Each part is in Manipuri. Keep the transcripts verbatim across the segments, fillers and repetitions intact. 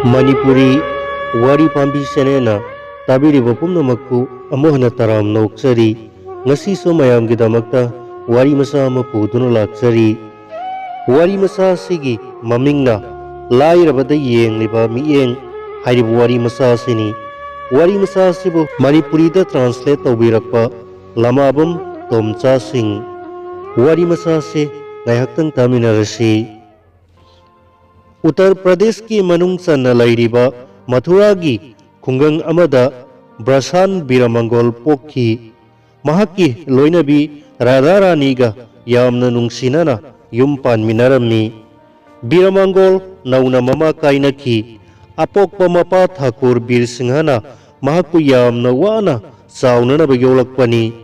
ꯃꯅꯤꯄꯨꯔꯤ ꯋꯥꯔꯤ ꯄꯥꯝꯕꯤ ꯆꯦꯅꯦꯜꯅ ꯇꯥꯕꯤꯔꯤꯕ ꯄꯨꯝꯅꯃꯛꯄꯨ ꯑꯃꯨꯛ ꯍꯟꯅ ꯇꯔꯥꯝꯅ ꯑꯣꯛꯆꯔꯤ꯫ ꯉꯁꯤꯁꯨ ꯃꯌꯥꯝꯒꯤꯗꯃꯛꯇ ꯋꯥꯔꯤ ꯃꯆꯥ ꯑꯃ ꯄꯨꯗꯨꯅ ꯂꯥꯛꯆꯔꯤ꯫ ꯋꯥꯔꯤ ꯃꯆꯥ ꯑꯁꯤꯒꯤ ꯃꯃꯤꯡꯅ ꯂꯥꯏꯔꯕꯗ ꯌꯦꯡꯂꯤꯕ ꯃꯤꯠꯌꯦꯡ ꯍꯥꯏꯔꯤꯕ ꯋꯥꯔꯤ ꯃꯆꯥ ꯑꯁꯤꯅꯤ꯫ ꯋꯥꯔꯤ ꯃꯆꯥ ꯑꯁꯤꯕꯨ ꯃꯅꯤꯄꯨꯔꯤꯗ ꯇ꯭ꯔꯥꯟꯁꯂꯦꯠ ꯇꯧꯕꯤꯔꯛꯄ ꯂꯃꯥꯕꯝ ꯇꯣꯝꯆꯥ ꯁꯤꯡ꯫ ꯋꯥꯔꯤ ꯃꯆꯥ ꯑꯁꯤ ꯉꯥꯏꯍꯥꯛꯇꯪ ꯇꯥꯃꯤꯟꯅꯔꯁꯤ꯫ ꯎꯠꯇꯔ ꯄ꯭ꯔꯗꯦꯁꯀꯤ ꯃꯅꯨꯡ ꯆꯟꯅ ꯂꯩꯔꯤꯕ ꯃꯊꯨꯔꯥꯒꯤ ꯈꯨꯡꯒꯪ ꯑꯃꯗ ꯕ꯭ꯔꯁꯥꯟ ꯕꯤꯔꯃꯪꯒꯣꯜ ꯄꯣꯛꯈꯤ꯫ ꯃꯍꯥꯛꯀꯤ ꯂꯣꯏꯅꯕꯤ ꯔꯥꯙꯥ ꯔꯥꯅꯤꯒ ꯌꯥꯝꯅ ꯅꯨꯡꯁꯤꯅꯅ ꯌꯨꯝ ꯄꯥꯟꯃꯤꯟꯅꯔꯝꯃꯤ꯫ ꯕꯤꯔꯃꯪꯒꯣꯜ ꯅꯧꯅ ꯃꯃꯥ ꯀꯥꯏꯅꯈꯤ꯫ ꯑꯄꯣꯛꯄ ꯃꯄꯥ ꯊꯥꯀꯨꯔ ꯕꯤꯔ ꯁꯤꯡꯍꯅ ꯃꯍꯥꯛꯄꯨ ꯌꯥꯝꯅ ꯋꯥꯅ ꯆꯥꯎꯅꯅꯕ ꯌꯣꯛꯂꯛꯄꯅꯤ꯫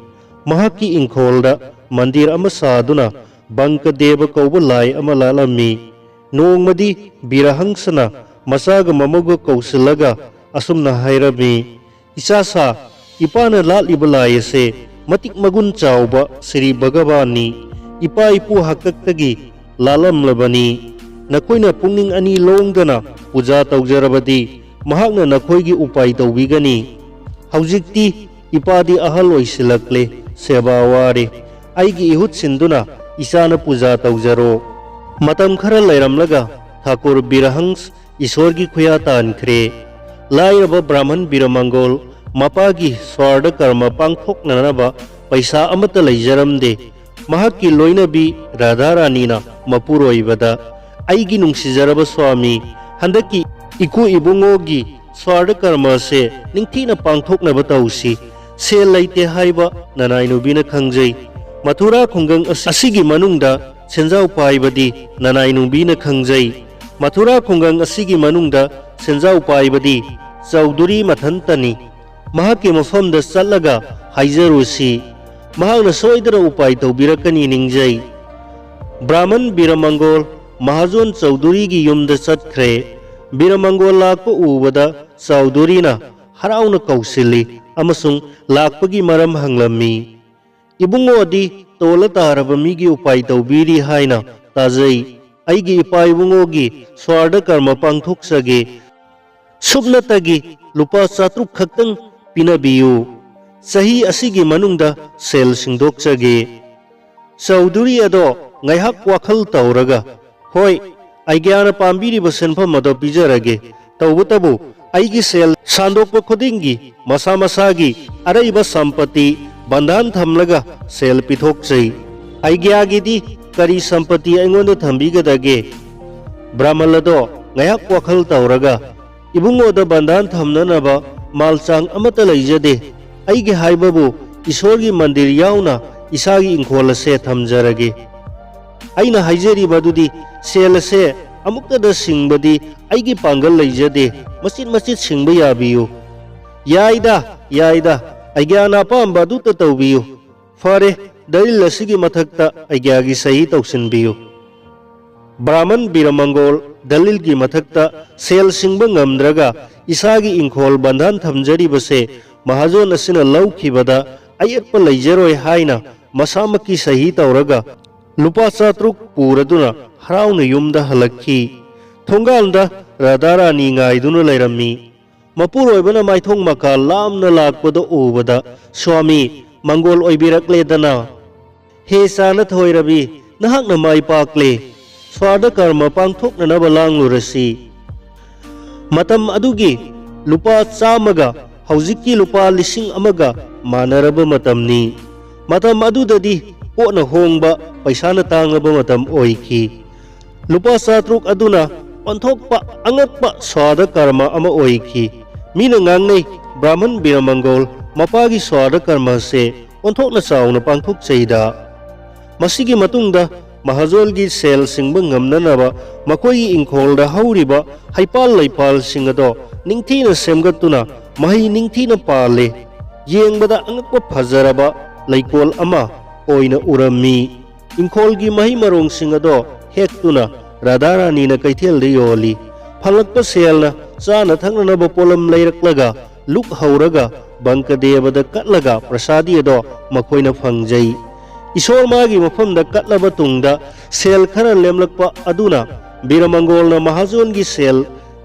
ꯃꯍꯥꯛꯀꯤ ꯏꯪꯈꯣꯜꯗ ꯃꯟꯗꯤꯔ ꯑꯃ ꯁꯥꯗꯨꯅ ꯕꯪꯀꯗꯦꯕ ꯀꯧꯕ ꯂꯥꯏ ꯑꯃ ꯂꯥꯠꯂꯝꯃꯤ꯫ ꯅꯣꯡꯃꯗꯤ ꯕꯤꯔꯍꯪꯁꯅ ꯃꯆꯥꯒ ꯃꯃꯧꯒ ꯀꯧꯁꯤꯜꯂꯒ ꯑꯁꯨꯝꯅ ꯍꯥꯏꯔꯝꯃꯤ, "ꯏꯆꯥꯁꯥ, ꯏꯄꯥꯅ ꯂꯥꯠꯂꯤꯕ ꯂꯥꯏ ꯑꯁꯦ ꯃꯇꯤꯛ ꯃꯒꯨꯟ ꯆꯥꯎꯕ ꯁ꯭ꯔꯤ ꯚꯒꯕꯥꯟꯅꯤ꯫ ꯏꯄꯥ ꯏꯄꯨ ꯍꯥꯛꯇꯛꯇꯒꯤ ꯂꯥꯠꯂꯝꯂꯕꯅꯤ꯫ ꯅꯈꯣꯏꯅ ꯄꯨꯛꯅꯤꯡ ꯑꯅꯤ ꯂꯣꯡꯗꯅ ꯄꯨꯖꯥ ꯇꯧꯖꯔꯕꯗꯤ ꯃꯍꯥꯛꯅ ꯅꯈꯣꯏꯒꯤ ꯎꯄꯥꯏ ꯇꯧꯕꯤꯒꯅꯤ꯫ ꯍꯧꯖꯤꯛꯇꯤ ꯏꯄꯥꯗꯤ ꯑꯍꯜ ꯑꯣꯏꯁꯤꯜꯂꯛꯂꯦ, ꯁꯦꯕꯥ ꯋꯥꯔꯦ꯫ ꯑꯩꯒꯤ ꯏꯍꯨꯠ ꯁꯤꯟꯗꯨꯅ ꯏꯆꯥꯅ ꯄꯨꯖꯥ ꯇꯧꯖꯔꯣ꯫" ꯃꯇꯝ ꯈꯔ ꯂꯩꯔꯝꯂꯒ ꯊꯥꯀꯨꯔ ꯕꯤꯔꯍꯪꯁ ꯏꯁꯣꯔꯒꯤ ꯈꯨꯌꯥ ꯇꯥꯟꯈ꯭ꯔꯦ꯫ ꯂꯥꯏꯔꯕ ꯕ꯭ꯔꯥꯍꯃꯟ ꯕꯤꯔꯃꯪꯒꯣꯜ ꯃꯄꯥꯒꯤ ꯁ꯭ꯋꯥꯔꯗ ꯀꯔꯃ ꯄꯥꯡꯊꯣꯛꯅꯅꯕ ꯄꯩꯁꯥ ꯑꯃꯠꯇ ꯂꯩꯖꯔꯝꯗꯦ꯫ ꯃꯍꯥꯛꯀꯤ ꯂꯣꯏꯅꯕꯤ ꯔꯥꯙꯥ ꯔꯥꯅꯤꯅ ꯃꯄꯨꯔꯣꯏꯕꯗ, "ꯑꯩꯒꯤ ꯅꯨꯡꯁꯤꯖꯔꯕ ꯁ꯭ꯋꯥꯃꯤ, ꯍꯟꯗꯛꯀꯤ ꯏꯀꯨ ꯏꯕꯨꯡꯉꯣꯒꯤ ꯁ꯭ꯋꯥꯔꯗ ꯀꯔꯃ ꯑꯁꯦ ꯅꯤꯡꯊꯤꯅ ꯄꯥꯡꯊꯣꯛꯅꯕ ꯇꯧꯁꯤ꯫ ꯁꯦꯜ ꯂꯩꯇꯦ ꯍꯥꯏꯕ ꯅꯅꯥꯏ ꯅꯨꯕꯤꯅ ꯈꯪꯖꯩ꯫ ꯃꯊꯨꯔꯥ ꯈꯨꯡꯒꯪ ꯑꯁꯤ-, ꯑꯁꯤꯒꯤ ꯃꯅꯨꯡꯗ ꯁꯦꯟꯖꯥꯎ ꯄꯥꯏꯕꯗꯤ ꯅꯅꯥꯏ ꯅꯨꯕꯤꯅ ꯈꯪꯖꯩ꯫ ꯃꯊꯨꯔꯥ ꯈꯨꯡꯒꯪ ꯑꯁꯤꯒꯤ ꯃꯅꯨꯡꯗ ꯁꯦꯟꯖꯥꯎ ꯄꯥꯏꯕꯗꯤ ꯆꯧꯙꯨꯔꯤ ꯃꯊꯟꯇꯅꯤ꯫ ꯃꯍꯥꯛꯀꯤ ꯃꯐꯝꯗ ꯆꯠꯂꯒ ꯍꯥꯏꯖꯔꯨꯁꯤ꯫ ꯃꯍꯥꯛꯅ ꯁꯣꯏꯗꯅ ꯎꯄꯥꯏ ꯇꯧꯕꯤꯔꯛꯀꯅꯤ ꯅꯤꯡꯖꯩ꯫" ꯕ꯭ꯔꯥꯍꯃꯟ ꯕꯤꯔꯃꯪꯒꯣꯜ ꯃꯍꯥꯖꯣꯟ ꯆꯧꯙꯨꯔꯤꯒꯤ ꯌꯨꯝꯗ ꯆꯠꯈ꯭ꯔꯦ꯫ ꯕꯤꯔꯃꯪꯒꯣꯜ ꯂꯥꯛꯄ ꯎꯕꯗ ꯆꯧꯙꯨꯔꯤꯅ ꯍꯔꯥꯎꯅ ꯀꯧꯁꯤꯜꯂꯤ ꯑꯃꯁꯨꯡ ꯂꯥꯛꯄꯒꯤ ꯃꯔꯝ ꯍꯪꯂꯝꯃꯤ꯫ "ꯏꯕꯨꯡꯉꯣꯗꯤ ꯇꯣꯜꯂ ꯇꯥꯔꯕ ꯃꯤꯒꯤ ꯎꯄꯥꯏ ꯇꯧꯕꯤꯔꯤ ꯍꯥꯏꯅ ꯇꯥꯖꯩ꯫ ꯑꯩꯒꯤ ꯏꯄꯥ ꯏꯕꯨꯡꯉꯣꯒꯤ ꯁ꯭ꯋꯥꯔꯗ ꯀꯔꯃ ꯄꯥꯡꯊꯣꯛꯆꯒꯦ꯫ ꯁꯨꯞꯅꯇꯒꯤ ꯂꯨꯄꯥ ꯆꯥꯇ꯭ꯔꯨꯛ ꯈꯛꯇꯪ ꯄꯤꯅꯕꯤꯌꯨ꯫ ꯆꯍꯤ ꯑꯁꯤꯒꯤ ꯃꯅꯨꯡꯗ ꯁꯦꯜ ꯁꯤꯡꯗꯣꯛꯆꯒꯦ꯫" ꯆꯧꯙꯨꯔꯤ ꯑꯗꯣ ꯉꯥꯏꯍꯥꯛ ꯋꯥꯈꯜ ꯇꯧꯔꯒ, "ꯍꯣꯏ, ꯑꯩꯒ꯭ꯌꯥꯅ ꯄꯥꯝꯕꯤꯔꯤꯕ ꯁꯦꯟꯐꯝ ꯑꯗꯣ ꯄꯤꯖꯔꯒꯦ꯫ ꯇꯧꯕꯇꯕꯨ ꯑꯩꯒꯤ ꯁꯦꯜ ꯁꯥꯟꯗꯣꯛꯄ ꯈꯨꯗꯤꯡꯒꯤ ꯃꯁꯥ ꯃꯁꯥꯒꯤ ꯑꯔꯩꯕ ꯁꯝꯄꯇꯤ ꯕꯟꯙꯥꯟ ꯊꯝꯂꯒ ꯁꯦꯜ ꯄꯤꯊꯣꯛꯆꯩ꯫ ꯑꯩꯒ꯭ꯌꯥꯒꯤꯗꯤ ꯀꯔꯤ ꯁꯝꯄꯇꯤ ꯑꯩꯉꯣꯟꯗ ꯊꯝꯕꯤꯒꯗꯒꯦ?" ꯕ꯭ꯔꯥꯍꯃꯜ ꯑꯗꯣ ꯉꯥꯏꯍꯥꯛ ꯋꯥꯈꯜ ꯇꯧꯔꯒ, "ꯏꯕꯨꯡꯉꯣꯗ ꯕꯟꯙꯥꯟ ꯊꯝꯅꯅꯕ ꯃꯥꯜꯆꯥꯡ ꯑꯃꯠꯇ ꯂꯩꯖꯗꯦ꯫ ꯑꯩꯒꯤ ꯍꯥꯏꯕꯕꯨ ꯏꯁꯣꯔꯒꯤ ꯃꯟꯗꯤꯔ ꯌꯥꯎꯅ ꯏꯁꯥꯒꯤ ꯏꯪꯈꯣꯜ ꯑꯁꯦ ꯊꯝꯖꯔꯒꯦ꯫ ꯑꯩꯅ ꯍꯥꯏꯖꯔꯤꯕꯗꯨꯗꯤ ꯁꯦꯜ ꯑꯁꯦ ꯑꯃꯨꯛꯇꯗ ꯁꯤꯡꯕꯗꯤ ꯑꯩꯒꯤ ꯄꯥꯡꯒꯜ ꯂꯩꯖꯗꯦ꯫ ꯃꯆꯤꯠ ꯃꯆꯤꯠ ꯁꯤꯡꯕ ꯌꯥꯕꯤꯌꯨ꯫" "ꯌꯥꯏꯗ, ꯌꯥꯏꯗ, ꯑꯩꯒ꯭ꯌꯥꯅ ꯑꯄꯥꯝꯕ ꯑꯗꯨꯇ ꯇꯧꯕꯤꯌꯨ꯫ ꯐꯔꯦ, ꯗꯂꯤꯜ ꯑꯁꯤꯒꯤ ꯃꯊꯛꯇ ꯑꯩꯒ꯭ꯌꯥꯒꯤ ꯁꯍꯤ ꯇꯧꯁꯤꯟꯕꯤꯌꯨ꯫" ꯕ꯭ꯔꯥꯍꯃꯟ ꯕꯤꯔꯃꯪꯒꯣꯜ ꯗꯂꯤꯜꯒꯤ ꯃꯊꯛꯇ ꯁꯦꯜ ꯁꯤꯡꯕ ꯉꯝꯗ꯭ꯔꯒ ꯏꯁꯥꯒꯤ ꯏꯪꯈꯣꯜ ꯕꯟꯙꯥꯟ ꯊꯝꯖꯔꯤꯕꯁꯦ ꯃꯍꯥꯖꯣꯟ ꯑꯁꯤꯅ ꯂꯧꯈꯤꯕꯗ ꯑꯌꯦꯠꯄ ꯂꯩꯖꯔꯣꯏ ꯍꯥꯏꯅ ꯃꯁꯥꯃꯛꯀꯤ ꯁꯍꯤ ꯇꯧꯔꯒ ꯂꯨꯄꯥ ꯆꯥꯇ꯭ꯔꯨꯛ ꯄꯨꯔꯗꯨꯅ ꯍꯔꯥꯎꯅ ꯌꯨꯝꯗ ꯍꯜꯂꯛꯈꯤ꯫ ꯊꯣꯡꯒꯥꯜꯗ ꯔꯥꯙꯥꯔꯥꯅꯤ ꯉꯥꯏꯗꯨꯅ ꯂꯩꯔꯝꯃꯤ꯫ ꯃꯄꯨꯔꯣꯏꯕꯅ ꯃꯥꯏꯊꯣꯡ ꯃꯀꯥ ꯂꯥꯝꯅ ꯂꯥꯛꯄꯗ ꯎꯕꯗ, "ꯁ꯭ꯋꯥꯃꯤ, ꯃꯪꯒꯣꯜ ꯑꯣꯏꯕꯤꯔꯛꯂꯦꯗꯅ꯫ ꯍꯦ ꯆꯥꯅ ꯊꯣꯏꯔꯕꯤ, ꯅꯍꯥꯛꯅ ꯃꯥꯏ ꯄꯥꯛꯂꯦ꯫ ꯁ꯭ꯋꯥꯔꯗ ꯀꯔꯃ ꯄꯥꯡꯊꯣꯛꯅꯅꯕ ꯂꯥꯡꯂꯨꯔꯁꯤ꯫" ꯃꯇꯝ ꯑꯗꯨꯒꯤ ꯂꯨꯄꯥ ꯆꯥꯝꯃꯒ ꯍꯧꯖꯤꯛꯀꯤ ꯂꯨꯄꯥ ꯂꯤꯁꯤꯡ ꯑꯃꯒ ꯃꯥꯟꯅꯔꯕ ꯃꯇꯝꯅꯤ꯫ ꯃꯇꯝ ꯑꯗꯨꯗꯗꯤ ꯄꯣꯠꯅ ꯍꯣꯡꯕ, ꯄꯩꯁꯥꯅ ꯇꯥꯡꯂꯕ ꯃꯇꯝ ꯑꯣꯏꯈꯤ꯫ ꯂꯨꯄꯥ ꯆꯥꯇ꯭ꯔꯨꯛ ꯑꯗꯨꯅ ꯑꯣꯟꯊꯣꯛꯄ ꯑꯉꯛꯄ ꯁ꯭ꯋꯥꯗ ꯀꯔꯃ ꯑꯃ ꯑꯣꯏꯈꯤ꯫ ꯃꯤꯅ ꯉꯥꯡꯅꯩ, ꯕ꯭ꯔꯥꯍꯃꯟ ꯕꯤꯔꯃꯪꯒꯣꯜ ꯃꯄꯥꯒꯤ ꯁ꯭ꯋꯥꯗ ꯀꯔꯃ ꯑꯁꯦ ꯑꯣꯟꯊꯣꯛꯅ ꯆꯥꯎꯅ ꯄꯥꯡꯊꯣꯛꯆꯩꯗ꯫ ꯃꯁꯤꯒꯤ ꯃꯇꯨꯡꯗ ꯃꯍꯥꯖꯣꯟꯒꯤ ꯁꯦꯜ ꯁꯤꯡꯕ ꯉꯝꯅꯅꯕ ꯃꯈꯣꯏꯒꯤ ꯏꯪꯈꯣꯜꯗ ꯍꯧꯔꯤꯕ ꯍꯩꯄꯥꯜ ꯂꯩꯄꯥꯜꯁꯤꯡ ꯑꯗꯣ ꯅꯤꯡꯊꯤꯅ ꯁꯦꯝꯒꯠꯇꯨꯅ ꯃꯍꯩ ꯅꯤꯡꯊꯤꯅ ꯄꯥꯜꯂꯦ꯫ ꯌꯦꯡꯕꯗ ꯑꯉꯛꯄ ꯐꯖꯔꯕ ꯂꯩꯀꯣꯜ ꯑꯃ ꯑꯣꯏꯅ ꯎꯔꯝꯃꯤ꯫ ꯏꯪꯈꯣꯜꯒꯤ ꯃꯍꯩ ꯃꯔꯣꯡꯁꯤꯡ ꯑꯗꯣ ꯍꯦꯛꯇꯨꯅ ꯔꯥꯙꯥꯔꯥꯅꯤꯅ ꯀꯩꯊꯦꯜꯗ ꯌꯣꯜꯂꯤ꯫ ꯐꯪꯂꯛꯄ ꯁꯦꯜꯅ ꯆꯥꯅ ꯊꯛꯅꯅꯕ ꯄꯣꯠꯂꯝ ꯂꯩꯔꯛꯂꯒ ꯂꯨꯛ ꯍꯧꯔꯒ ꯕꯪꯀꯗꯦꯕꯗ ꯀꯠꯂꯒ ꯄ꯭ꯔꯁꯥꯗꯤ ꯑꯗꯣ ꯃꯈꯣꯏꯅ ꯐꯪꯖꯩ꯫ ꯏꯁꯣꯔ ꯃꯥꯒꯤ ꯃꯐꯝꯗ ꯀꯠꯂꯕ ꯇꯨꯡꯗ ꯁꯦꯜ ꯈꯔ ꯂꯦꯝꯂꯛꯄ ꯑꯗꯨꯅ ꯕꯤꯔꯃꯪꯒꯣꯜꯅ ꯃꯍꯥꯖꯣꯟꯒꯤ ꯁꯦꯜ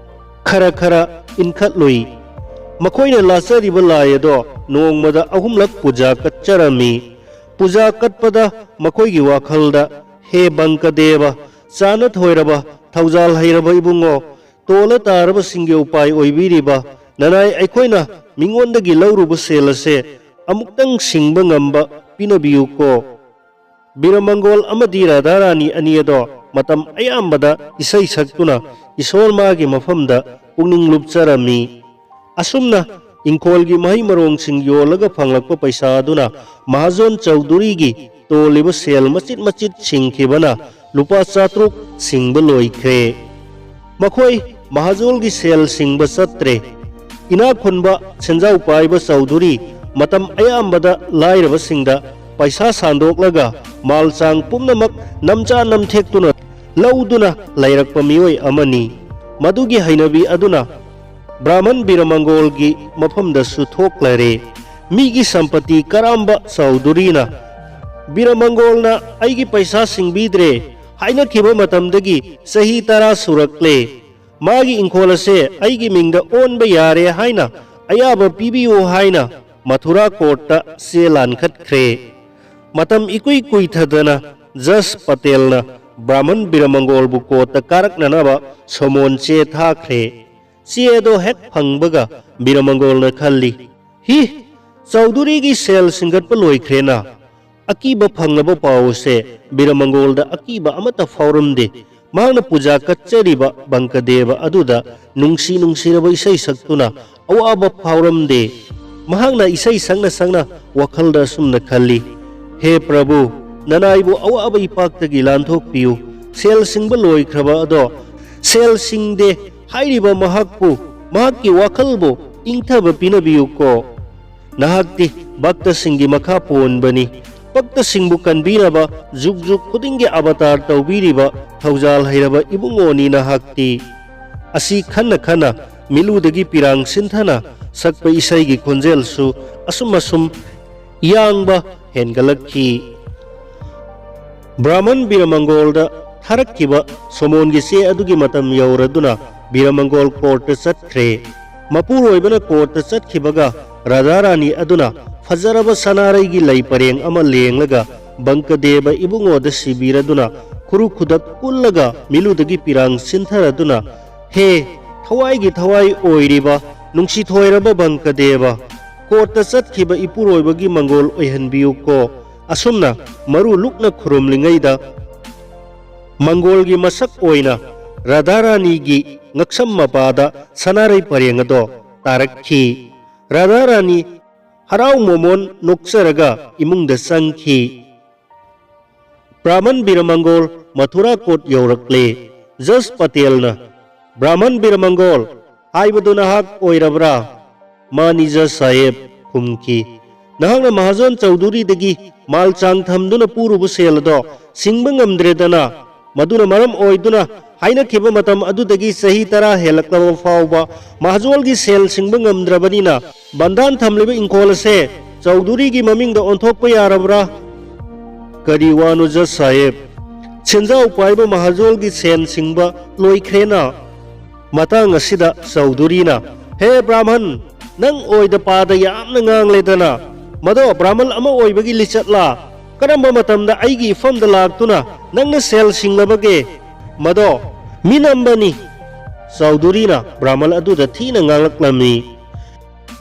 ꯈꯔ ꯈꯔ ꯏꯟꯈꯠꯂꯨꯏ꯫ ꯃꯈꯣꯏꯅ ꯂꯥꯠꯆꯔꯤꯕ ꯂꯥꯏ ꯑꯗꯣ ꯅꯣꯡꯃꯗ ꯑꯍꯨꯝꯂꯛ ꯄꯨꯖꯥ ꯀꯠꯆꯔꯝꯃꯤ꯫ ꯄꯨꯖꯥ ꯀꯠꯄꯗ ꯃꯈꯣꯏꯒꯤ ꯋꯥꯈꯜꯗ, "ꯍꯦ ꯕꯪꯀꯗꯦꯕ, ꯆꯥꯅ ꯊꯣꯏꯔꯕ, ꯊꯧꯖꯥꯜ ꯍꯩꯔꯕ ꯏꯕꯨꯡꯉꯣ, ꯇꯣꯜꯂ ꯇꯥꯔꯕꯁꯤꯡꯒꯤ ꯎꯄꯥꯏ ꯑꯣꯏꯕꯤꯔꯤꯕ ꯅꯅꯥꯏ ꯑꯩꯈꯣꯏꯅ ꯃꯤꯉꯣꯟꯗꯒꯤ ꯂꯧꯔꯨꯕ ꯁꯦꯜ ꯑꯁꯦ ꯑꯃꯨꯛꯇꯪ ꯁꯤꯡꯕ ꯉꯝꯕ ꯄꯤꯅꯕꯤꯌꯨꯀꯣ"꯫ ꯕꯤꯔꯃꯪꯒꯣꯜ ꯑꯃꯗꯤ ꯔꯥꯙꯥꯔꯥꯅꯤ ꯑꯅꯤ ꯑꯗꯣ ꯃꯇꯝ ꯑꯌꯥꯝꯕꯗ ꯏꯁꯩ ꯁꯛꯇꯨꯅ ꯏꯁꯣꯔ ꯃꯥꯒꯤ ꯃꯐꯝꯗ ꯄꯨꯛꯅꯤꯡ ꯂꯨꯞꯆꯔꯝꯃꯤ꯫ ꯑꯁꯨꯝꯅ ꯏꯪꯈꯣꯜꯒꯤ ꯃꯍꯩ ꯃꯔꯣꯡꯁꯤꯡ ꯌꯣꯜꯂꯒ ꯐꯪꯂꯛꯄ ꯄꯩꯁꯥ ꯑꯗꯨꯅ ꯃꯍꯥꯖꯣꯟ ꯆꯧꯙꯨꯔꯤꯒꯤ ꯇꯣꯜꯂꯤꯕ ꯁꯦꯜ ꯃꯆꯤꯠ ꯃꯆꯤꯠ ꯁꯤꯡꯈꯤꯕꯅ ꯂꯨꯄꯥ ꯆꯥꯇ꯭ꯔꯨꯛ ꯁꯤꯡꯕ ꯂꯣꯏꯈ꯭ꯔꯦ꯫ ꯃꯈꯣꯏ ꯃꯍꯥꯖꯣꯜꯒꯤ ꯁꯦꯜ ꯁꯤꯡꯕ ꯆꯠꯇ꯭ꯔꯦ꯫ ꯏꯅꯥꯛ ꯈꯨꯟꯕ ꯁꯦꯟꯖꯥꯎ ꯄꯥꯏꯕ ꯆꯧꯙꯨꯔꯤ ꯃꯇꯝ ꯑꯌꯥꯝꯕꯗ ꯂꯥꯏꯔꯕꯁꯤꯡꯗ ꯄꯩꯁꯥ ꯁꯥꯟꯗꯣꯛꯂꯒ ꯃꯥꯜ ꯆꯥꯡ ꯄꯨꯝꯅꯃꯛ ꯅꯝꯖꯥ ꯅꯝꯊꯦꯛꯇꯨꯅ ꯂꯧꯗꯨꯅ ꯂꯩꯔꯛꯄ ꯃꯤꯑꯣꯏ ꯑꯃꯅꯤ꯫ ꯃꯗꯨꯒꯤ ꯍꯩꯅꯕꯤ ꯑꯗꯨꯅ ꯕ꯭ꯔꯥꯍꯃꯟ ꯕꯤꯔꯃꯪꯒꯣꯜꯒꯤ ꯃꯐꯝꯗꯁꯨ ꯊꯣꯛꯂꯔꯦ꯫ ꯃꯤꯒꯤ ꯁꯝꯄꯇꯤ ꯀꯔꯥꯝꯕ ꯆꯧꯙꯨꯔꯤꯅ, "ꯕꯤꯔꯃꯪꯒꯣꯜꯅ ꯑꯩꯒꯤ ꯄꯩꯁꯥ ꯁꯤꯡꯕꯤꯗ꯭ꯔꯦ ꯍꯥꯏꯅꯈꯤꯕ ꯃꯇꯝꯗꯒꯤ ꯆꯍꯤ ꯇꯔꯥ ꯁꯨꯔꯛꯂꯦ꯫ ꯃꯥꯒꯤ ꯏꯪꯈꯣꯜ ꯑꯁꯦ ꯑꯩꯒꯤ ꯃꯤꯡꯗ ꯑꯣꯟꯕ ꯌꯥꯔꯦ ꯍꯥꯏꯅ ꯑꯌꯥꯕ ꯄꯤꯕꯤꯌꯨ" ꯍꯥꯏꯅ ꯃꯊꯨꯔꯥ ꯀꯣꯔꯠꯇ ꯆꯦ ꯂꯥꯟꯈꯠꯈ꯭ꯔꯦ꯫ ꯃꯇꯝ ꯏꯀꯨꯏ ꯀꯨꯏꯊꯗꯅ ꯖꯁ ꯄꯇꯦꯜꯅ ꯕ꯭ꯔꯥꯍꯃꯟ ꯕꯤꯔꯃꯪꯒꯣꯜꯕꯨ ꯀꯣꯔꯠꯇ ꯀꯥꯔꯛꯅꯅꯕ ꯁꯣꯃꯣꯟ ꯆꯦ ꯊꯥꯈ꯭ꯔꯦ꯫ ꯆꯦ ꯑꯗꯣ ꯍꯦꯛ ꯐꯪꯕꯒ ꯕꯤꯔꯃꯪꯒꯣꯜꯅ ꯈꯜꯂꯤ, "ꯍꯤ, ꯆꯧꯙꯨꯔꯤꯒꯤ ꯁꯦꯜ ꯁꯤꯡꯒꯠꯄ ꯂꯣꯏꯈ꯭ꯔꯦꯅ"꯫ ꯑꯀꯤꯕ ꯐꯪꯂꯕ ꯄꯥꯎ ꯑꯁꯦ ꯕꯤꯔꯃꯪꯒꯣꯜꯗ ꯑꯀꯤꯕ ꯑꯃꯠꯇ ꯐꯥꯎꯔꯝꯗꯦ꯫ ꯃꯍꯥꯛꯅ ꯄꯨꯖꯥ ꯀꯠꯆꯔꯤꯕ ꯕꯪꯀꯗꯦꯕ ꯑꯗꯨꯗ ꯅꯨꯡꯁꯤ ꯅꯨꯡꯁꯤꯔꯕ ꯏꯁꯩ ꯁꯛꯇꯨꯅ ꯑꯋꯥꯕ ꯐꯥꯎꯔꯝꯗꯦ꯫ ꯃꯍꯥꯛꯅ ꯏꯁꯩ ꯁꯛꯅ ꯁꯛꯅ ꯋꯥꯈꯜꯗ ꯑꯁꯨꯝꯅ ꯈꯜꯂꯤ, "ꯍꯦ ꯄ꯭ꯔꯚꯨ, ꯅꯅꯥꯏꯕꯨ ꯑꯋꯥꯕ ꯏꯄꯥꯛꯇꯒꯤ ꯂꯥꯟꯊꯣꯛꯄꯤꯌꯨ꯫ ꯁꯦꯜ ꯁꯤꯡꯕ ꯂꯣꯏꯈ꯭ꯔꯕ ꯑꯗꯣ ꯁꯦꯜ ꯁꯤꯡꯗꯦ ꯍꯥꯏꯔꯤꯕ ꯃꯍꯥꯛꯄꯨ, ꯃꯍꯥꯛꯀꯤ ꯋꯥꯈꯜꯕꯨ ꯏꯪꯊꯕ ꯄꯤꯅꯕꯤꯌꯨꯀꯣ꯫ ꯅꯍꯥꯛꯇꯤ ꯚꯛꯇꯁꯤꯡꯒꯤ ꯃꯈꯥ ꯄꯣꯟꯕꯅꯤ꯫ ꯚꯛꯇꯁꯤꯡꯕꯨ ꯀꯟꯕꯤꯅꯕ ꯖꯨꯒ ꯖꯨꯒ ꯈꯨꯗꯤꯡꯒꯤ ꯑꯕꯇꯥꯔ ꯇꯧꯕꯤꯔꯤꯕ ꯊꯧꯖꯥꯜ ꯍꯩꯔꯕ ꯏꯕꯨꯡꯉꯣꯅꯤ ꯅꯍꯥꯛꯇꯤ"꯫ ꯑꯁꯤ ꯈꯟꯅ ꯈꯟꯅ ꯃꯤꯠꯂꯨꯗꯒꯤ ꯄꯤꯔꯥꯡ ꯁꯤꯟꯊꯅ ꯁꯛꯄ ꯏꯁꯩꯒꯤ ꯈꯣꯟꯖꯦꯜꯁꯨ ꯑꯁꯨꯝ ꯑꯁꯨꯝ ꯌꯥꯡꯕ ꯍꯦꯟꯒꯠꯂꯛꯈꯤ꯫ ꯕ꯭ꯔꯥꯍꯃꯟ ꯕꯤꯔꯃꯪꯒꯣꯜꯗ ꯊꯥꯔꯛꯈꯤꯕ ꯁꯣꯃꯣꯟꯒꯤ ꯆꯦ ꯑꯗꯨꯒꯤ ꯃꯇꯝ ꯌꯧꯔꯗꯨꯅ ꯕꯤꯔꯃꯪꯒꯣꯜ ꯀꯣꯔꯠꯇ ꯆꯠꯈ꯭ꯔꯦ꯫ ꯃꯄꯨꯔꯣꯏꯕꯅ ꯀꯣꯔꯠꯇ ꯆꯠꯈꯤꯕꯒ ꯔꯥꯙꯥꯔꯥꯅꯤ ꯑꯗꯨꯅ ꯐꯖꯔꯕ ꯁꯅꯥꯔꯩꯒꯤ ꯂꯩ ꯄꯔꯦꯡ ꯑꯃ ꯂꯦꯡꯂꯒ ꯕꯪꯀꯗꯦꯕ ꯏꯕꯨꯡꯉꯣꯗ ꯁꯤꯕꯤꯔꯗꯨꯅ ꯈꯨꯔꯨ ꯈꯨꯗꯛ ꯀꯨꯜꯂꯒ ꯃꯤꯂꯨꯗꯒꯤ ꯄꯤꯔꯥꯡ ꯁꯤꯟꯊꯔꯗꯨꯅ, "ꯍꯦ ꯊꯋꯥꯏꯒꯤ ꯊꯋꯥꯏ ꯑꯣꯏꯔꯤꯕ ꯅꯨꯡꯁꯤꯊꯣꯏꯔꯕ ꯕꯪꯀꯗꯦꯕ, ꯀꯣꯔꯠꯇ ꯆꯠꯈꯤꯕ ꯏꯄꯨꯔꯣꯏꯕꯒꯤ ꯃꯪꯒꯣꯜ ꯑꯣꯏꯍꯟꯕꯤꯌꯨꯀꯣ꯫" ꯑꯁꯨꯝꯅ ꯃꯔꯨ ꯂꯨꯛꯅ ꯈꯨꯔꯨꯝꯂꯤꯉꯩꯗ ꯃꯪꯒꯣꯜꯒꯤ ꯃꯁꯛ ꯑꯣꯏꯅ ꯔꯥꯙꯥꯔꯥꯅꯤꯒꯤ ꯉꯛꯁꯝ ꯃꯄꯥꯗ ꯁꯅꯥꯔꯩ ꯄꯔꯦꯡ ꯑꯗꯣ ꯇꯥꯔꯛꯈꯤ꯫ ꯔꯥꯙꯥꯔꯥꯅꯤ ꯍꯔꯥꯎ ꯃꯣꯃꯣꯟ ꯅꯣꯛꯆꯔꯒ ꯏꯃꯨꯡꯗ ꯆꯪꯈꯤ꯫ ꯕ꯭ꯔꯥꯍꯃꯟ ꯕꯤꯔꯃꯪꯒꯣꯜ ꯃꯊꯨꯔꯥ ꯀꯣꯔꯠ ꯌꯧꯔꯛꯂꯦ꯫ ꯖꯁ ꯄꯇꯦꯜꯅ, "ꯕ꯭ꯔꯥꯍꯃꯟ ꯕꯤꯔꯃꯪꯒꯣꯜ ꯍꯥꯏꯕꯗꯨ ꯅꯍꯥꯛ ꯑꯣꯏꯔꯕ꯭ꯔꯥ?" "ꯃꯥꯅꯤ ꯖꯁ ꯁꯥꯍꯦꯕ" ꯈꯨꯝꯈꯤ꯫ "ꯅꯍꯥꯛꯅ ꯃꯍꯥꯖꯣꯟ ꯆꯧꯙꯨꯔꯤꯗꯒꯤ ꯃꯥꯜ ꯆꯥꯡ ꯊꯝꯗꯨꯅ ꯄꯨꯔꯨꯕ ꯁꯦꯜ ꯑꯗꯣ ꯁꯤꯡꯕ ꯉꯝꯗ꯭ꯔꯦꯗꯅ꯫ ꯃꯗꯨꯅ ꯃꯔꯝ ꯑꯣꯏꯗꯨꯅ ꯍꯥꯏꯅꯈꯤꯕ ꯃꯇꯝ ꯑꯗꯨꯗꯒꯤ ꯆꯍꯤ ꯇꯔꯥ ꯍꯦꯜꯂꯛꯂꯕ ꯐꯥꯎꯕ ꯃꯍꯥꯖꯣꯜꯒꯤ ꯁꯦꯜ ꯁꯤꯡꯕ ꯉꯝꯗ꯭ꯔꯕꯅꯤꯅ ꯕꯟꯗꯥꯟ ꯊꯝꯂꯤꯕ ꯏꯪꯈꯣꯜ ꯑꯁꯦ ꯆꯧꯙꯨꯔꯤꯒꯤ ꯃꯃꯤꯡꯗ ꯑꯣꯟꯊꯣꯛꯄ ꯌꯥꯔꯕ꯭ꯔꯥ?" "ꯀꯔꯤ ꯋꯥꯅꯣ ꯖꯁ ꯁꯥꯍꯦꯕ? ꯁꯦꯟꯖꯥꯎ ꯄꯥꯏꯕ ꯃꯍꯥꯖꯣꯜꯒꯤ ꯁꯦꯟ ꯁꯤꯡꯕ ꯂꯣꯏꯈ꯭ꯔꯦꯅ?" ꯃꯇꯥꯡ ꯑꯁꯤꯗ ꯆꯧꯙꯨꯔꯤꯅ, "ꯍꯦ ꯕ꯭ꯔꯥꯍꯃꯟ, ꯅꯪ ꯑꯣꯏꯗ ꯄꯥꯗ ꯌꯥꯝꯅ ꯉꯥꯡꯂꯦꯗꯅ꯫ ꯃꯗꯣ ꯕ꯭ꯔꯥꯍꯃꯟ ꯑꯃ ꯑꯣꯏꯕꯒꯤ ꯂꯤꯆꯠꯂꯥ? ꯀꯔꯝꯕ ꯃꯇꯝꯗ ꯑꯩꯒꯤ ꯏꯐꯝꯗ ꯂꯥꯛꯇꯨꯅ ꯅꯪꯅ ꯁꯦꯜ ꯁꯤꯡꯂꯕꯒꯦ? ꯃꯗꯣ ꯃꯤꯅꯝꯕꯅꯤ꯫" ꯆꯧꯙꯨꯔꯤꯅ ꯕ꯭ꯔꯥꯍꯃꯟ ꯑꯗꯨꯗ ꯊꯤꯅ ꯉꯥꯡꯂꯛꯂꯝꯃꯤ꯫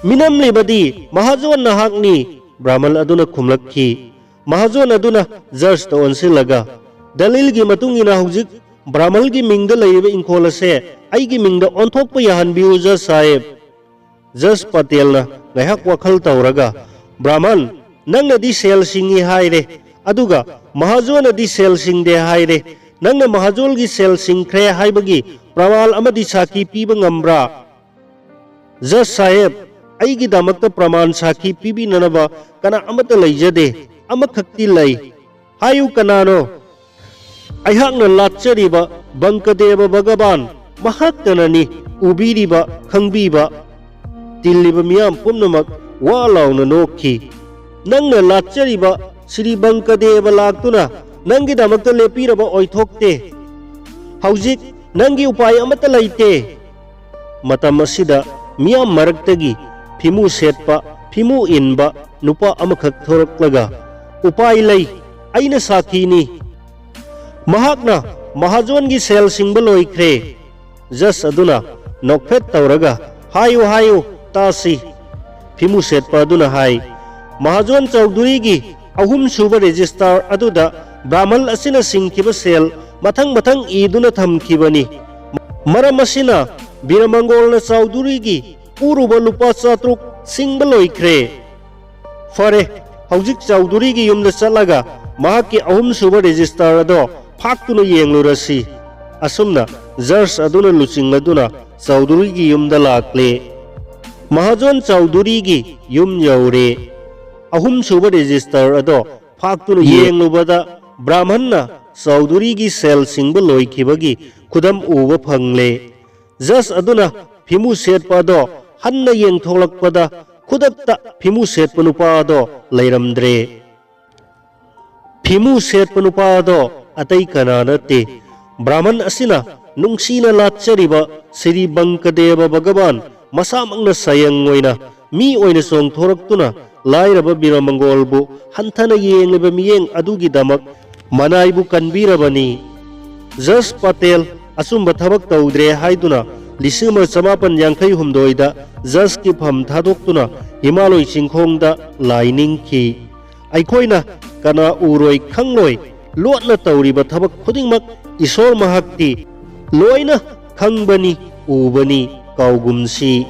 "ꯃꯤꯅꯝꯂꯤꯕꯗꯤ ꯃꯍꯥꯖꯣꯟ ꯅꯍꯥꯛꯅꯤ", ꯕ꯭ꯔꯥꯍꯃꯟ ꯑꯗꯨꯅ ꯈꯨꯝꯂꯛꯈꯤ꯫ ꯃꯍꯥꯖꯣꯟ ꯑꯗꯨꯅ ꯖꯁꯇ ꯑꯣꯟꯁꯤꯜꯂꯒ, "ꯗꯂꯤꯜꯒꯤ ꯃꯇꯨꯡ ꯏꯟꯅ ꯍꯧꯖꯤꯛ ꯕ꯭ꯔꯥꯍꯃꯜꯒꯤ ꯃꯤꯡꯗ ꯂꯩꯔꯤꯕ ꯏꯪꯈꯣꯜ ꯑꯁꯦ ꯑꯩꯒꯤ ꯃꯤꯡꯗ ꯑꯣꯟꯊꯣꯛꯄ ꯌꯥꯍꯟꯕꯤꯌꯨ ꯖꯁ ꯁꯥꯍꯦꯕ꯫" ꯖꯁ ꯄꯇꯦꯜꯅ ꯉꯥꯏꯍꯥꯛ ꯋꯥꯈꯜ ꯇꯧꯔꯒ, "ꯕ꯭ꯔꯥꯍꯃꯟ, ꯅꯪꯅꯗꯤ ꯁꯦꯜ ꯁꯤꯡꯏ ꯍꯥꯏꯔꯦ, ꯑꯗꯨꯒ ꯃꯍꯥꯖꯣꯟꯅꯗꯤ ꯁꯦꯜ ꯁꯤꯡꯗꯦ ꯍꯥꯏꯔꯦ꯫ ꯅꯪꯅ ꯃꯍꯥꯖꯣꯟꯒꯤ ꯁꯦꯜ ꯁꯤꯡꯈ꯭ꯔꯦ ꯍꯥꯏꯕꯒꯤ ꯄ꯭ꯔꯃꯥꯜ ꯑꯃꯗꯤ ꯁꯥꯈꯤ ꯄꯤꯕ ꯉꯝꯕ꯭ꯔꯥ?" "ꯖꯁ ꯁꯥꯍꯦꯕ, ꯑꯩꯒꯤꯗꯃꯛꯇ ꯄ꯭ꯔꯃꯥꯟ ꯁꯥꯈꯤ ꯄꯤꯕꯤꯅꯅꯕ ꯀꯅꯥ ꯑꯃꯠꯇ ꯂꯩꯖꯗꯦ꯫ ꯑꯃꯈꯛꯇꯤ ꯂꯩ꯫" "ꯍꯥꯏꯌꯨ, ꯀꯅꯥꯅꯣ?" "ꯑꯩꯍꯥꯛꯅ ꯂꯥꯠꯆꯔꯤꯕ ꯕꯪꯀꯗꯦꯕ ꯚꯒꯕꯥꯟ ꯃꯍꯥꯛꯇꯅꯅꯤ ꯎꯕꯤꯔꯤꯕ, ꯈꯪꯕꯤꯕ꯫" ꯇꯤꯜꯂꯤꯕ ꯃꯤꯌꯥꯝ ꯄꯨꯝꯅꯃꯛ ꯋꯥ ꯂꯥꯎꯅ ꯅꯣꯛꯈꯤ꯫ "ꯅꯪꯅ ꯂꯥꯠꯆꯔꯤꯕ ꯁ꯭ꯔꯤ ꯕꯪꯀꯗꯦꯕ ꯂꯥꯛꯇꯨꯅ ꯅꯪꯒꯤꯗꯃꯛꯇ ꯂꯦꯞꯄꯤꯔꯕ ꯑꯣꯏꯊꯣꯛꯇꯦ꯫ ꯍꯧꯖꯤꯛ "ꯅꯪꯒꯤ ꯎꯄꯥꯏ ꯑꯃꯠꯇ ꯂꯩꯇꯦ"꯫ ꯃꯇꯝ ꯑꯁꯤꯗ ꯃꯤꯌꯥꯝ ꯃꯔꯛꯇꯒꯤ ꯐꯤꯃꯨ ꯁꯦꯠꯄ, ꯐꯤꯃꯨ ꯏꯟꯕ ꯅꯨꯄꯥ ꯑꯃꯈꯛ ꯊꯣꯔꯛꯂꯒ, "ꯎꯄꯥꯏ ꯂꯩ, ꯑꯩꯅ ꯁꯥꯈꯤꯅꯤ꯫ ꯃꯍꯥꯛꯅ ꯃꯍꯥꯖꯣꯟꯒꯤ ꯁꯦꯜ ꯁꯤꯡꯕ ꯂꯣꯏꯈ꯭ꯔꯦ"꯫ ꯖꯖ ꯑꯗꯨꯅ ꯅꯣꯛꯐꯦꯠ ꯇꯧꯔꯒ, "ꯍꯥꯏꯌꯨ, ꯍꯥꯏꯌꯨ, ꯇꯥꯁꯤ"꯫ ꯐꯤꯃꯨ ꯁꯦꯠꯄ ꯑꯗꯨꯅ ꯍꯥꯏ, "ꯃꯍꯥꯖꯣꯟ ꯆꯧꯙꯨꯔꯤꯒꯤ ꯑꯍꯨꯝꯁꯨꯕ ꯔꯦꯖꯤꯁꯇꯥꯔ ꯑꯗꯨꯗ ꯕ꯭ꯔꯥꯍꯃꯜ ꯑꯁꯤꯅ ꯁꯤꯡꯈꯤꯕ ꯁꯦꯜ ꯃꯊꯪ ꯃꯊꯪ ꯏꯗꯨꯅ ꯊꯝꯈꯤꯕꯅꯤ꯫ ꯃꯔꯝ ꯑꯁꯤꯅ ꯕꯤꯔꯃꯪꯒꯣꯜꯅ ꯆꯧꯙꯨꯔꯤꯒꯤ ꯄꯨꯔꯨꯕ ꯂꯨꯄꯥ ꯆꯥꯇ꯭ꯔꯨꯛ ꯁꯤꯡꯕ ꯂꯣꯏꯈ꯭ꯔꯦ꯫ ꯐꯔꯦ, ꯍꯧꯖꯤꯛ ꯆꯧꯙꯨꯔꯤꯒꯤ ꯌꯨꯝꯗ ꯆꯠꯂꯒ ꯃꯍꯥꯛꯀꯤ ꯑꯍꯨꯝꯁꯨꯕ ꯔꯦꯖꯤꯁꯇꯥꯔ ꯑꯗꯣ ꯐꯥꯛꯇꯨꯅ ꯌꯦꯡꯂꯨꯔꯁꯤ"꯫ ꯑꯁꯨꯝꯅ ꯖꯖ ꯑꯗꯨꯅ ꯂꯨꯆꯤꯡꯂꯗꯨꯅ ꯆꯧꯙꯨꯔꯤꯒꯤ ꯌꯨꯝꯗ ꯂꯥꯛꯂꯦ꯫ ꯃꯍꯥꯖꯣꯟ ꯆꯧꯙꯨꯔꯤꯒꯤ ꯌꯨꯝ ꯌꯧꯔꯦ꯫ ꯑꯍꯨꯝꯁꯨꯕ ꯔꯦꯖꯤꯁꯇꯥꯔ ꯑꯗꯣ ꯐꯥꯛꯇꯨꯅ ꯌꯦꯡꯂꯨꯕꯗ ꯕ꯭ꯔꯥꯍꯃꯟꯅ ꯆꯧꯙꯨꯔꯤꯒꯤ ꯁꯦꯜ ꯁꯤꯡꯕ ꯂꯣꯏꯈꯤꯕꯒꯤ ꯈꯨꯗꯝ ꯎꯕ ꯐꯪꯂꯦ꯫ ꯖꯖ ꯑꯗꯨꯅ ꯐꯤꯃꯨ ꯁꯦꯠꯄ ꯑꯗꯣ ꯍꯟꯅ ꯌꯦꯡꯊꯣꯛꯂꯛꯄꯗ ꯈꯨꯗꯛꯇ ꯐꯤꯃꯨ ꯁꯦꯠꯄ ꯅꯨꯄꯥ ꯑꯗꯣ ꯂꯩꯔꯝꯗ꯭ꯔꯦ꯫ ꯐꯤꯃꯨ ꯁꯦꯠꯄ ꯅꯨꯄꯥ ꯑꯗꯣ ꯑꯇꯩ ꯀꯅꯥ ꯅꯠꯇꯦ, ꯕ꯭ꯔꯥꯍꯃꯟ ꯑꯁꯤꯅ ꯅꯨꯡꯁꯤꯅ ꯂꯥꯠꯆꯔꯤꯕ ꯁ꯭ꯔꯤ ꯕꯪꯀꯗꯦꯕ ꯚꯒꯕꯥꯟ ꯃꯁꯥꯃꯛꯅ ꯁꯌꯪ ꯑꯣꯏꯅ ꯃꯤ ꯑꯣꯏꯅ ꯆꯣꯡꯊꯣꯔꯛꯇꯨꯅ ꯂꯥꯏꯔꯕ ꯕꯤꯔꯃꯪꯒꯣꯜꯕꯨ ꯍꯟꯊꯅ ꯌꯦꯡꯂꯤꯕ ꯃꯤꯠꯌꯦꯡ ꯑꯗꯨꯒꯤꯗꯃꯛ ꯃꯅꯥꯏꯕꯨ ꯀꯟꯕꯤꯔꯕꯅꯤ꯫ ꯖꯖ ꯄꯇꯦꯜ ꯑꯆꯨꯝꯕ ꯊꯕꯛ ꯇꯧꯗ꯭ꯔꯦ ꯍꯥꯏꯗꯨꯅ ꯂꯤꯁꯤꯡ ꯑꯃ ꯆꯃꯥꯄꯟ ꯌꯥꯡꯈꯩ ꯍꯨꯝꯗꯣꯏꯗ ꯖꯖꯀꯤ ꯐꯝ ꯊꯥꯗꯣꯛꯇꯨꯅ ꯍꯤꯃꯥꯂꯣꯏ ꯆꯤꯡꯈꯣꯡꯗ ꯂꯥꯏ ꯅꯤꯡꯈꯤ꯫ ꯑꯩꯈꯣꯏꯅ ꯀꯅꯥ ꯎꯔꯣꯏ ꯈꯪꯂꯣꯏ, ꯂꯣꯠꯅ ꯇꯧꯔꯤꯕ ꯊꯕꯛ ꯈꯨꯗꯤꯡꯃꯛ ꯏꯁꯣꯔ ꯃꯍꯥꯛꯇꯤ ꯂꯣꯏꯅ ꯈꯪꯕꯅꯤ, ꯎꯕꯅꯤ, ꯀꯥꯎꯒꯨꯝꯁꯤ꯫